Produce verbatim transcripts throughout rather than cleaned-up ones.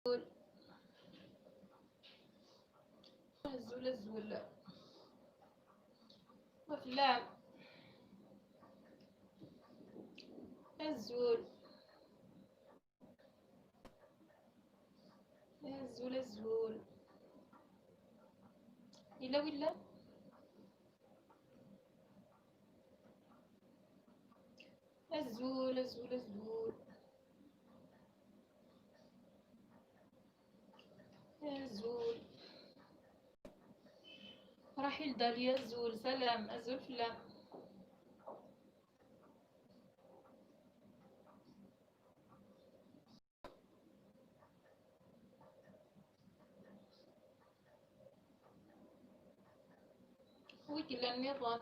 Azul, azul. Wa fell-am. Azul. Azul, azul. Yella willa? Azul, azul, azul. Azul. Raḥil Dali, azul, salam, azul fell-am. Wi yellan nniḍen?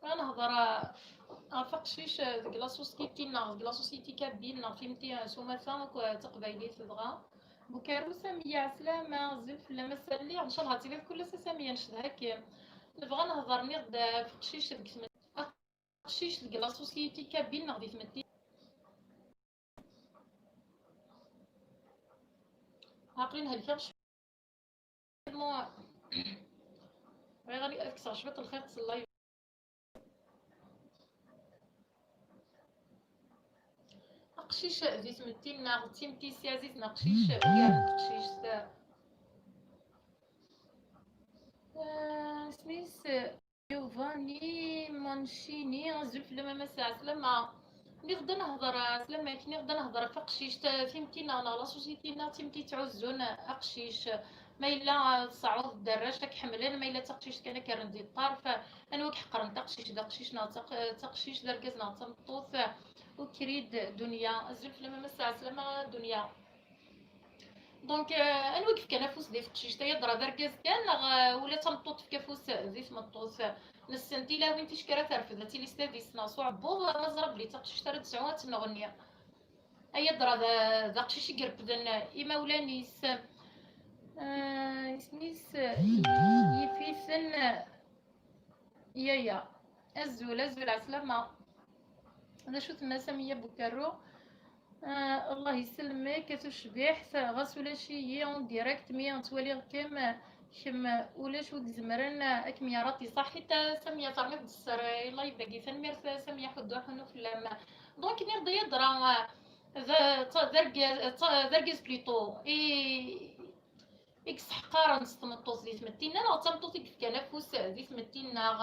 Ad nehḍer ɣef aqcic deg la société-nneɣ, deg la société kabyle-nneɣ, timetti s umata akk d taqbaylit dɣa. Bukaru Samiya, ɛeslama, azul fell-am, ass-a lliɣ, ncallah ad tiliḍ kul ass a Samiya, ncedha-kem. Nebɣa ad nehḍer, nniɣ-d, ɣef uqcic deg tmetti. Aqcic deg la société kabyle neɣ di tmetti? Aql-in helkeɣ cwiṭ. Bɣiɣ ad kkseɣ cwiṭ lxiq s live. Aqcic di tmetti-nneɣ, d timetti s yiɛzizen, aqcic gar teqcict. Ah, isem-is? Giovanni Mancini, azul fell-am a Mass, ɛeslama. Nniɣ-d ad nehḍer, ɛeslama-k, nniɣ-d ad nehḍer ɣef taqcict, timetti-nneɣ neɣ la société-nneɣ, d timetti yettɛuzzun aqcic. Ma yella tseɛɛuḍ d arrac ad k-ḥemmlen, ma yella d taqcict kan ad k-rren di ṭṭerf. Anwa i iḥeqren taqcict d aqcic neɣ d taq-, d taqcict d argaz neɣ d tameṭṭut? Ukrid Dunya, azul fell-am a Mass, ɛeslama Dunya. Donc, euh, anwa i yefkan afus di teqcict-a? Yadra d argaz kan, neɣ, euh, ula d tameṭṭut tefka afus di tmeṭṭut? Nessen tilawin, ticki ara terfed, ad tili s tadist neɣ s uɛebbuḍ, ma ẓra belli d taqcict ara d-tesɛu, ad tenneɣni. Ayadra d, d aqcic i irefden imawlan-is. Euh, isem-is, euh, yif-iten, euh, Yaya, azul, azul, ɛeslama. D acu tenna Samiya Bukarru? Ah, Allah isellmek a tucbiḥt, ɣas ulac-iyi en direct, mi ttwaliɣ-kem, kemm ulac wi izemren ad kem-yaṛaṭi. Ṣaḥit a Samiya, terniḍ-d sser i live-agi. Tanemmirt a Samiya, ḥuddu ḥunnu fell-am. Donc, nniɣ-d yadra, ah, d, d, d argaz, d, d argaz plutôt. I, i yesseḥqaren s tmeṭṭut di tmetti-nneɣ, neɣ d tameṭṭut i yefkan afus di tmetti-nneɣ?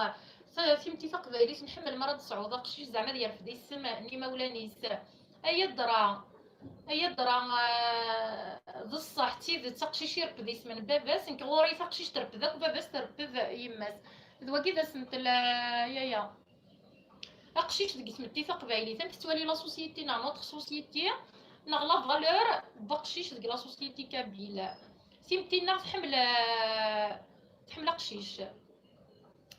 Ta-, timetti taqbaylit nḥemmel mi ara d-tesɛuḍ aqcic, zeɛma ad yerfed isem n yimawlan-is. Ay adra, ay adra, ah, d ṣṣeḥ, d tidet, aqcic irfed isem n baba-s. Nekk ɣur-i taqcict terfed akk baba-s, terfed yemma-s. D wagi d asentel, ah, yaya. Aqcic deg tmetti taqbaylit, amek tettwali la société neɣ notre société, neɣ la valeur n uqcic deg la société kabyle? Timetti-nneɣ tḥemmel, tḥemmel aqcic.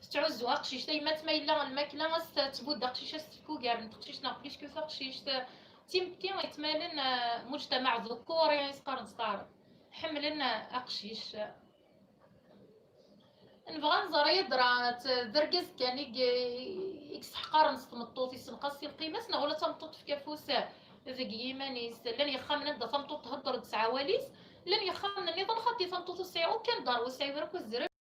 Tettɛuzzu aqcic. Tayemmat ma yella lmakla, ad s-tbudd aqcic, ad s-tefk ugar n teqcict neɣ plus que taqcict. Timetti yettmalen, eh, mujtamaɛ ذكوري i s-qqaren s taɛrabt. Ḥemmlen, eh, aqcic. Nebɣa ad nẓer ay adra, d argaz kan i, i yesseḥqaren s tmeṭṭut, yessenqas si lqima-s, neɣ ula d tameṭṭut tefka afus deg yiman-is? Llan yexxamen anda tameṭṭut thedder-d s wawal-is, llan yexxamen nniḍen xaṭi tameṭṭut ur tesɛi aucun ḍar, ur tesɛi ara akk azrem.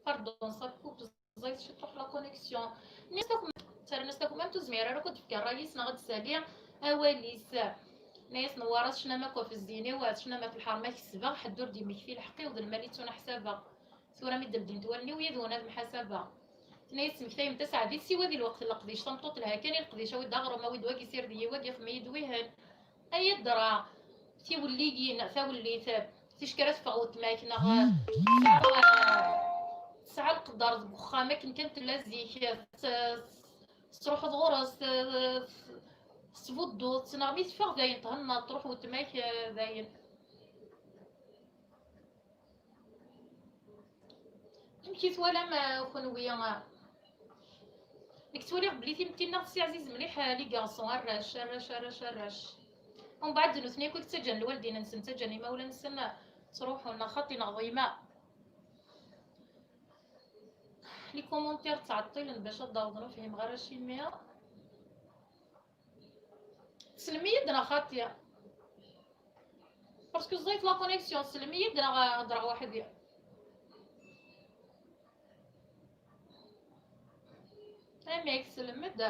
Pardon, ça coupe, ẓẓayet ciṭuḥ la connexion. Nniɣ-as takmamt, terna-as takmamt, ur tezmir ara akk ad d-tefk ṛṛay-is neɣ ad d-tali awal-is. Tenna-yas Newwara: "Tecnam akk ɣef zzin-iw, tecnam ɣef lḥerma kesbeɣ, ḥedd ur d-yemmekti lḥeqq-iw, d lmal i ttuneḥsabeɣ. Tura mi d-ldint wallen-iw, yid-wen ad mḥasabeɣ." Tenna-yas: "Ttmektayem taseɛdit, siwa di lweqt n leqdic, tameṭṭut telha kan i leqdic, awi-d aɣrum, awi-d wagi, sired-iyi wagi, xdem-iyi-d wihin." Ay adra, tiwelliyin, tawellit, ticki ara teffeɣ weltma-k, neɣ tesɛa, tesɛa leqder deg uxxam akken kan tella zik, tes-, tettruḥuḍ ɣur-s, te-, te-, tettbudduḍ-tt, neɣ mi teffeɣ dayen thennaḍ, truḥ weltma-k, dayen. Amek i twalam, eh, kenwi? Nekk ttwaliɣ belli timetti-nneɣ tessiɛziz mliḥ, eh, les garçons, arrac, arrac, arrac, arrac. Umbeɛd nutni akk i yettaǧǧan lwaldin-nsen, ttaǧǧan imawlan-nsen, ttruḥun, neɣ xaṭi neɣ ḍima. Les commentaires ttɛeṭṭilen bac ad d-awḍen, ur fhimeɣ ara acimi. Neɣ xaṭi. Parce que ẓẓayet la connexion, sellem-iyi-d neɣ hedreɣ weḥd-i. Amek, sellem-d.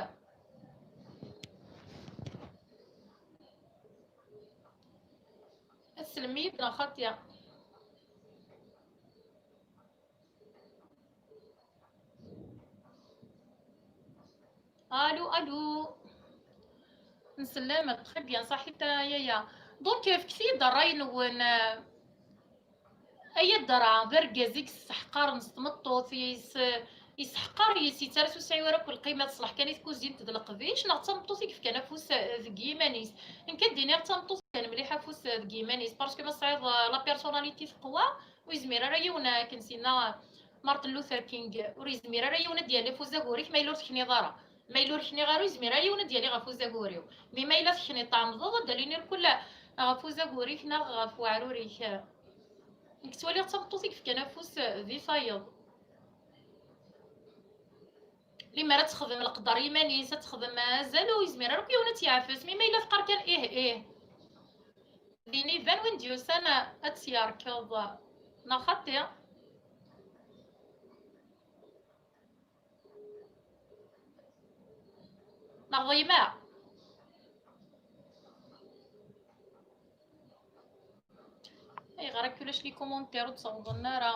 Sellem-iyi-d neɣ xaṭi. Allô, allô. Nsellem, très bien, صحيت يا يا. Donc, fket-iyi-d ṛṛay-nwen, euh, ay adra, d argaz i yesseḥqaren s tmeṭṭut, yes-, yesseḥqar yes, yettarra ur tesɛi ara akk lqima, teṣleḥ kan i tkuzint d leqdic, neɣ d tameṭṭut i yefkan afus, euh, deg yiman-is? Nekk ad d-iniɣ d tameṭṭut i yefkan mliḥ afus, euh, deg yiman-is, parce que ma tesɛiḍ, euh, la personnalité teqwa, ur yezmir ara yiwen, akken s-yenna Martin Luther King, ur yezmir ara yiwen ad d-yali ɣef uzagur-ik ma yella ur tekniḍ ara. Ma yella ur kniɣ ara, ur yezmir ara yiwen ad d-yali ɣef uzagur-iw. Mi ma yella tekniḍ tɛemmdeḍ, ad d-alin irkul ɣef uzagur-ik neɣ ɣef weɛrur-ik. Nekk ttwaliɣ d tameṭṭut i yefkan afus di tayeḍ. Limer ad texdem leqder iman-is, ad texdem azal, ur yezmir ara akk yiwen ad tt-yeɛfes. Mi ma yella teqqar kan ih, ih. Din iban win d-yusan ad tt-yerkeḍ. Neɣ xaṭi? Neɣ d gma? Ayɣer akka ulac les commentaires ur d-ttawḍen ara?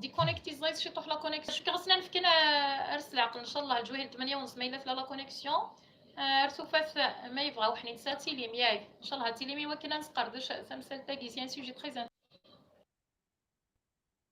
Déconnecté ẓẓayet ciṭuḥ la connexion. Cukkeɣ ass-n ad nefken, euh, ar s leɛqel, ncallah, lǧwayel tmanya ونص ma yella tella la connexion. Euh, ar tufat, ma yebɣa weḥnin-s ad tilim, yak. Ncallah ad tilim i wakken ad nesqerdec tamsalt-agi, c'est un sujet très